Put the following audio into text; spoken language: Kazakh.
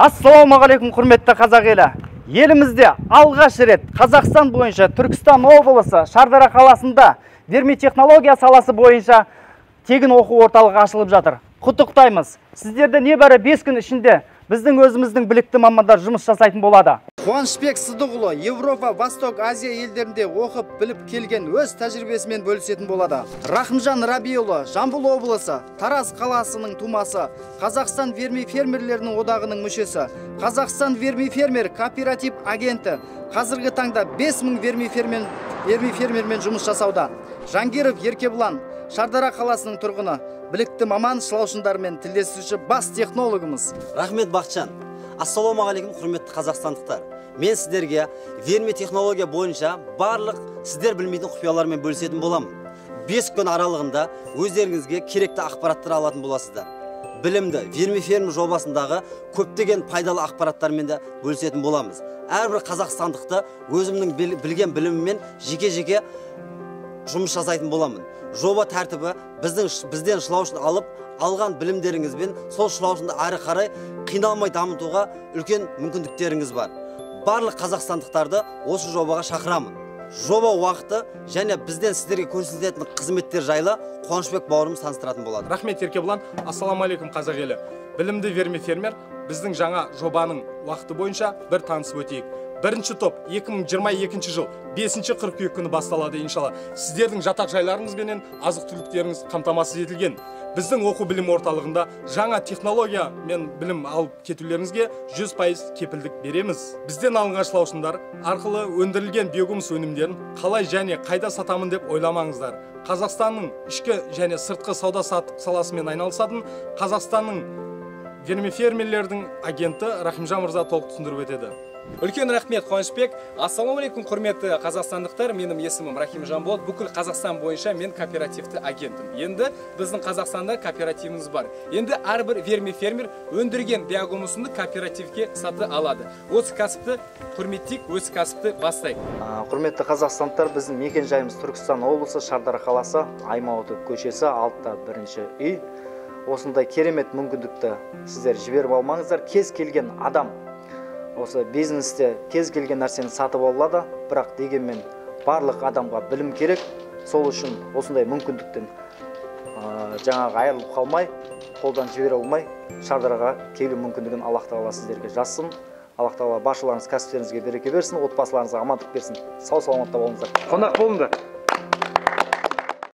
Ассалаумағалейкум, құрметті қазақ елі. Елімізде алғаш рет Қазақстан бойынша Түркістан облысы Шардара қаласында вермитехнология саласы бойынша тегін оқу орталығы ашылып жатыр. Құттықтаймыз. Сіздерді небәрі 5 күн ішінде біздің өзіміздің білікті мамандар жұмыс жасайтын болады. Қуанышбек Сыдықұлы Европа, Восток, Азия елдерінде оқып, біліп келген өз тәжірибесімен бөлісетін болады. Рахымжан Рабиұлы, Жамбыл облысы, Тараз қаласының тумасы, Қазақстан верми фермерлерінің одағының мүшесі, Қазақстан верми фермер кооператив агенті, қазіргі таңда 5000 верми фермермен жұмыс жасауда. Жангиров Еркебұлан, Шардара қаласының тұрғыны, білікті маман, шылаушындармен тілдесуші бас технологымыз. Рахмет, Бақытжан. Ассалаумағалейкум, құрметті қазақстандықтар. Мен сіздерге вермитехнология бойынша барлық сіздер білмейтін құпиялармен бөлісетін боламын. 5 күн аралығында өздеріңізге керекті ақпараттар алатын боласыздар. Білімді вермифермер жобасындағы көптеген пайдалы ақпараттармен де бөлісетін боламыз. Әрбір қазақстандықты өзімнің білген біліміммен жеке-жеке жұмыс жасайтын боламын. Жоба тәртібі бізден шылаушын алып, алған білімдеріңізбен сол шылаушынды ары қарай қиналмай дамытуға үлкен мүмкіндіктеріңіз бар. Барлық қазақстандықтарды осы жобаға шақырамын. Жоба уақыты және бізден сіздерге көрсетілетін қызметтер жайлы Қуанышбек бауырымыз таныстыратын болады. Рахмет, Еркебұлан. Ассалаумағалейкум, қазақ елі. Білімді вермифермер біздің жаңа жобаның уақыты бойынша бір танысып өтейік. Бірінші топ 2022 жыл 5 қыркүйек күні басталады, иншалла. Сіздердің жатақ жайларыңыз бенен азық-түліктеріңіз қамтамасыз етілген. Біздің оқу білім орталығында жаңа технология мен білім алып кетулеріңізге 100% кепілдік береміз. Бізден алынған шылаушындар арқылы өндірілген биогумус өнімдерін қалай және қайда сатамын деп ойламаңыздар. Қазақстанның ішкі және сыртқы сауда саттық саласымен айналысатын Қазақстанның вермифермерлердің агенті Рахимжан мырза толық түсіндіріп өтеді. Үлкен рахмет, Қуанышбек. Ассалаумағалейкум, құрметті қазақстандықтар. Менің есімім Рахимжан болады. Бүкіл Қазақстан бойынша мен кооперативті агентім. Енді біздің Қазақстанда кооперативіміз бар. Енді әрбір вермифермер өндірген биогумусын кооперативке саты алады. Осы кәсіпті құрметтейік, осы кәсіпті бастайық. Құрметті қазақстандықтар, біздің мекен жайымыз Түркістан облысы, Шардара қаласы, Аймауытов көшесі, 6-1 үй. Осындай керемет мүмкіндікті сіздер жіберіп алмаңыздар. Кез келген адам осы бизнесте кез келген нәрсені сатып алады, бірақ дегенмен барлық адамға білім керек. Сол үшін осындай мүмкіндіктен жаңағы айырылып қалмай, қолдан жібере алмай, Шардараға келу мүмкіндігін Аллах тағала сіздерге жазсын. Аллах тағала баршаларыңыз кәсіптеріңізге береке берсін, отбасыларыңызға амандық берсін. Сау саламатта болыңыздар. Қонақ болыңдар.